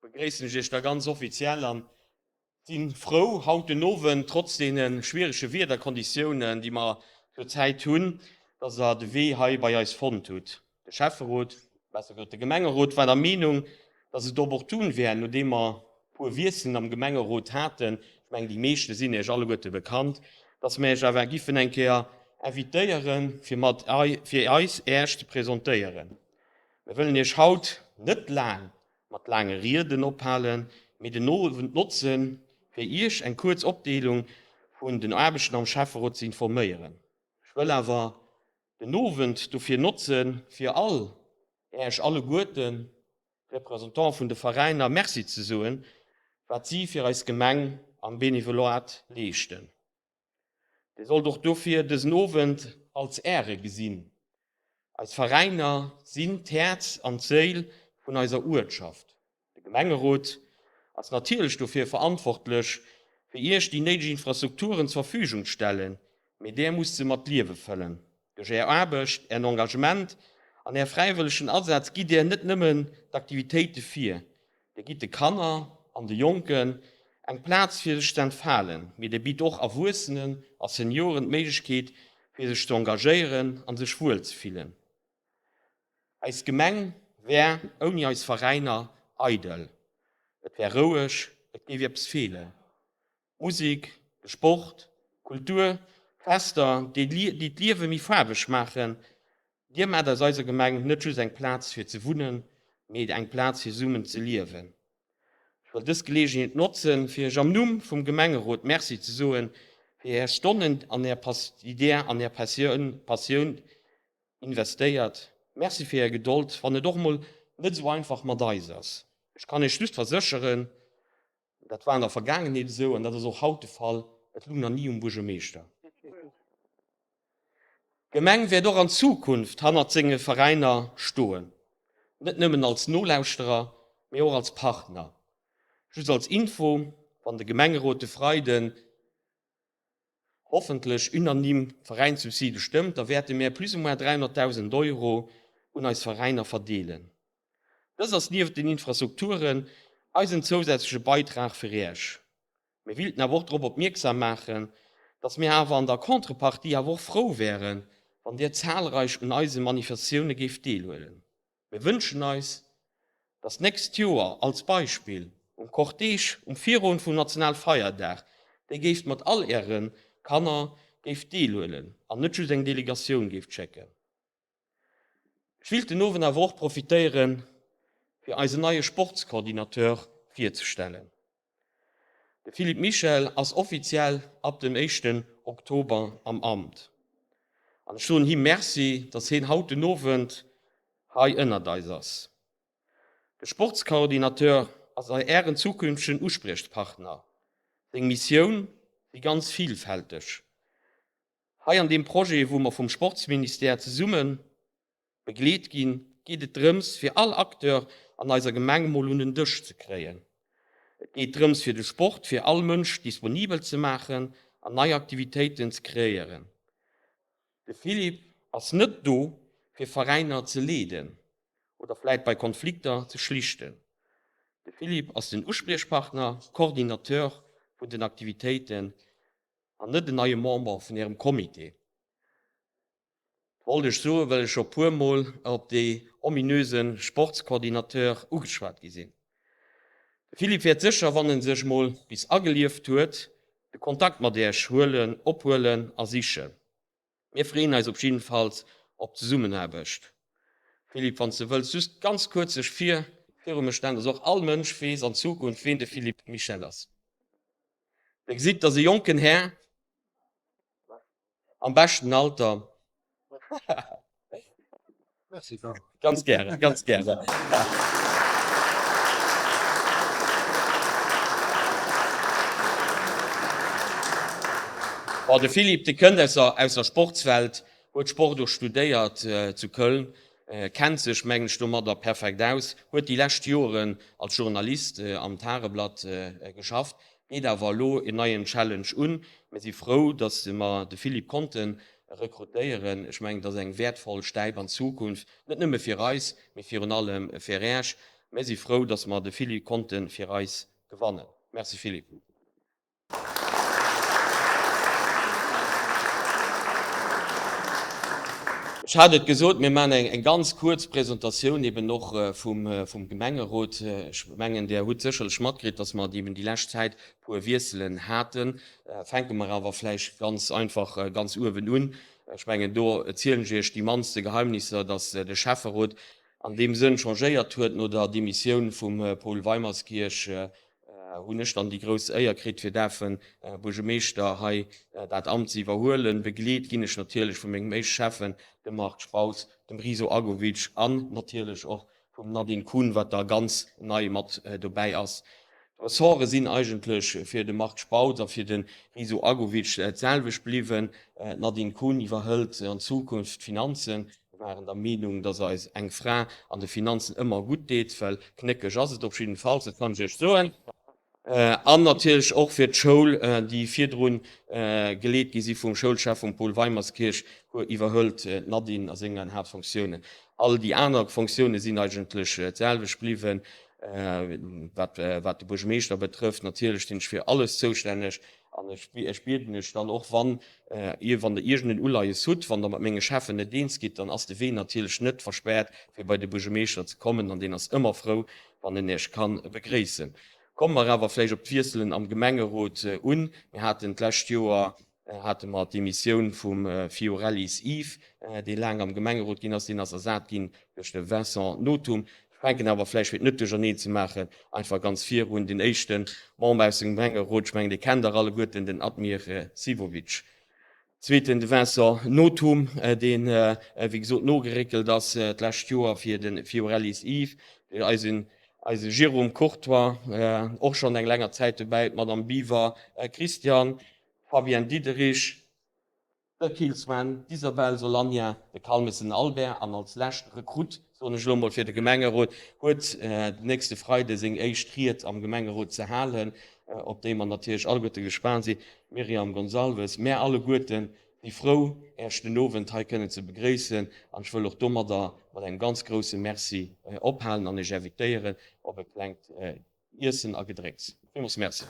Begréissen ech Iech da ganz offiziell an sinn frou haut den Owend, trotz deene schwierege Wiederkonditiounen, déi mer zur Zäit hunn, dass Der de Wee hei bei eis fonnt hutt. De Schäfferot, besser gesot de Gemengerot, war der Meenung, dass et opportun wär, nodeem mer e puer Wiesselen am Gemengerot haten, ech mengen déi meeschte sinn Iech alleguerte bekannt, dass mer Iech awer giffen eng Kéier invitéieren, fir mat fir eis Äech ze presentéieren. Mir wëllen Iech haut net laang mat laange Rieden ophalen, mee den Owend notzen, fir Iech eng kuerz Opdeelung vun den Aarbechten am Schäfferot ze informéieren. Ech wëll awer den Owend dofir notzen, fir all Äech alleguerten, Representant vun de Veräiner, Merci ze soen, wat si fir eis Gemeng am Benevolat leeschten. Dir sollt och dofir dësen Owend als Äre gesinn. Eis Veräiner sinn d'Häerz an d'Séil vun eiser Uertschaft. De Gemengerot ass natierlech dofir verantwortlech, fir Iech déi néideg Infrastrukturen zur Verfügung stellen, mee Där musst se mat Liewe fëllen. Duerch Är Aarbecht, Ären Engagement an Är fräiwëllegen Asaz gitt Där net nëmmen d'Aktivitéite vir, Dir gitt de Kanner an de Jonken eng Plaz fir sech ze entfalen, mee Dir bitt och Erwuessenen a Senioren d'Méiglechkeet fir sech ze engagéieren an sech wuel ze fillen. Eis Gemeng wär ouni eis Veräiner eidel, et wär roueg, et géif eppes feelen. D'Musek, de Sport, d'Kultur, d'Fester, déi d'Liewe méi faarweg maachen. Dir maacht aus eiser Gemeng net just eng Plaz fir ze wunnen, mee eng Plaz fir zesummen ze liewen. Ech wëll dës Geleegenheet notzen, fir Iech am Numm vum Gemengerot Merci ze soen fir Är Stonnen an Är déi Där an Är Passioun investéiert. Merci fir Är Gedold, wann et och mol net esou einfach mat eis ass. Ech kann Iech just versécheren, Dat war an der Vergaangenheet esou an dat ass och haut de Fall, et lung nach ni um Buergermeeschter. D'Gemeng wäert och an Zukunft hannert senge Veräiner stoen, net nëmmen als Nolauschterer, mee och als Partner. Just als Info, wann de Gemengerot de Freiden hoffentlech unanime d'Veräinssubside stëmmt, da wäerte mär plus ou moins 300.000 Euro un eis Veräiner verdeelen. Dëst ass nieft den Infrastrukturen eisen zousätzleche Beitrag fir Iech. Mir wilten awer och drop opmierksam maachen, dass mir awer an der Contrepartie awer och frou wären, wann Dir zahlreich un eise Manifestatioune géift deelhuelen. Mir wënschen eis, dass d'nächst Joer als Beispill um Cortège um Virowend vum Nationalfeierdag Dir géift mat all Äre Kanner géift deelhuelen an net just eng Delegatioun géift schécken. Ech willt den Owend awer och profitéieren, fir eisen neie Sportscoordinateur virzestellen. De Philippe Michel ass offiziell ab dem éischten Oktober am Amt an ech soen him Merci, dass heen haut den Owend hei ënnert eis ass. De Sportscoordinateur ass Ären zukünftegen Uspriechpartner. Seng Missioun si ganz vilfälteg. Hei an deem Projet, wou mer vum Sportsministère zesumme begleet ginn, geet et drëms, fir all Acteur an eiser Gemeng mol un den Dësch ze kréien. Et geet drëms, fir de Sport fir all Mënsch disponibel ze maachen an nei Aktivitéiten ze kreéieren. De Philippe ass net do, fir Veräiner ze leeden oder vläit bei Konflikter ze schlichten. De Philippe ass den Uspriechpartner, Coordinateur vun den Aktivitéiten an net en neie Member vun Ärem Comité. Wollt ech soen, well ech scho puer Mol op dee ominöse Sportscoordinateur ugeschwat gi sinn. De Philippe wäert sécher, wann en sech mol bis agelieft huet, de Kontakt mat Iech huelen, ophuelen a sichen. Mir freeën eis op jiddefalls op d'Zesummenaarbecht. Philippe, wann s de wëlls just ganz kuerz dech vir viru mech stellen, dass och all Mënsch weess an Zukunft, ween de Philippe Michel ass. Dir gesitt, dass e jonken Här am beschten Alter. Merci Carlo. Ganz gären, ganz gären. Bon, de Philippe, dee kënnt aus der, aus der Sportswelt, huet Sport och studéiert zu Köln, kennt sech, mengen ech, domadder perfekt aus, huet déi lescht Joren als Journalist am Tageblatt geschafft, geet awer elo en neien Challenge un. Mir si frou, datt mer de Philippe konnte rekrutéieren. Ech mengen, et ass eng wäertvoll Stäip an d'Zukunft, net nëmme fir eis, mee virun allem fir Äech. Mir si frou, dass mer de Philippe konnte fir eis gewannen. Merci Philippe. Ech hat et gesot, mir maachen eng ganz kuerz Presentatioun eben och vum Gemengerot. Ech mengen, Där hutt sécherlech matkritt, dass mer eben déi lescht Zäit e puer Wiesselen haten. Fänke mer awer vläicht ganz einfach ganz uewen un. Ech mengen, do erzielen ech Iech déi mannste Geheimnisser, dass de Schäfferot an deem Sënn changéiert huet no der Demissioun vum Paul Weimerskirch hunn ech dann déi grouss Éier kritt fir däerfen Buergemeeschter hei dat Amt ze iwwerhuelen. Begleet ginn ech natierlech vu mengem éischte Schäffen, dem Marc Spautz, dem Riso Agovic an natierlech och vum Nadine Kuhn, wat da ganz nei mat dobäi ass. D'Ressorte sinn eigentlech fir de Marc Spautz a fir de Riso Agovic d'selwecht bliwwen. D'Nadine Kuhn iwwerhëlt an Zukunft d'Finanzen. Mir waren der Meenung, dass eis eng Fra an de Finanzen ëmmer gutt deet, well knéckeg ass et op jiddefalls, dat kann ech Iech soen. An natierlech och fir d'Schoul, déi virdru geleet gi si vum Schoulchef, vum Paul Weimerskirch, iwwerhëlt d'Nadine a sengen Haaptfonctiounen. All déi aner Fonctioune sinn eigentlech d'selwecht bliwwen. Wat de Buergermeeschter betrëfft, natierlech sinn ech fir alles zoustänneg. An ech bieden Iech dann och, wann Dir, wann Der iergend en Uleies hutt, wann Der mat menge Cheffen net eens gitt, dann ass de Wee natierlech net verspäert, fir bei de Buergermeeschter ze kommen, an deen ass ëmmer frou, wann en Iech ka begréissen. Komme mer awer vläicht op d'Wiesselen am Gemengerot un. Mir haten d'lescht Joer hate mer d'Demissioun vum Fiorellis Yves, dee laang am Gemengerot ginn ass. Deen ass ersat ginn duerch de Vincent Nothum. Ech fänken awer vläicht, fir et net duercherneen ze maachen, einfach ganz virun. Den éischte Member aus dem Gemengerot, ech mengen, dee kennt Der alleguerten, den Admir Sivovic. Zweeten, de Vincent Nothum, deen, wéi gesot, nogeréckelt ass d'lescht Joer fir de Fiorellis Yves. Eisen, eise Jérôme Courtoy, och schonn eng länger Zäit dobäi, d'Madame Biwer Christiane, d'Fabienne Diderich, De Kill Sven, d'Isabel Solagna, de Calmessen Albert an als lescht Rekrutt, soen ech elo mol, fir de Gemengerot, huet den nächste Freide seng éischt Ried am Gemengerot ze halen, op déi mer natierlech alleguerte gespaant sinn, d'Myriam Gonçalves. Mär alleguerte si frou, Äech den Owend hei kënnen ze begréissen an ech wëll och domadder mat engem ganz grousse Merci ophalen an Iech invitéieren op e klengt Iessen a Gedrénks. Villmools Merci.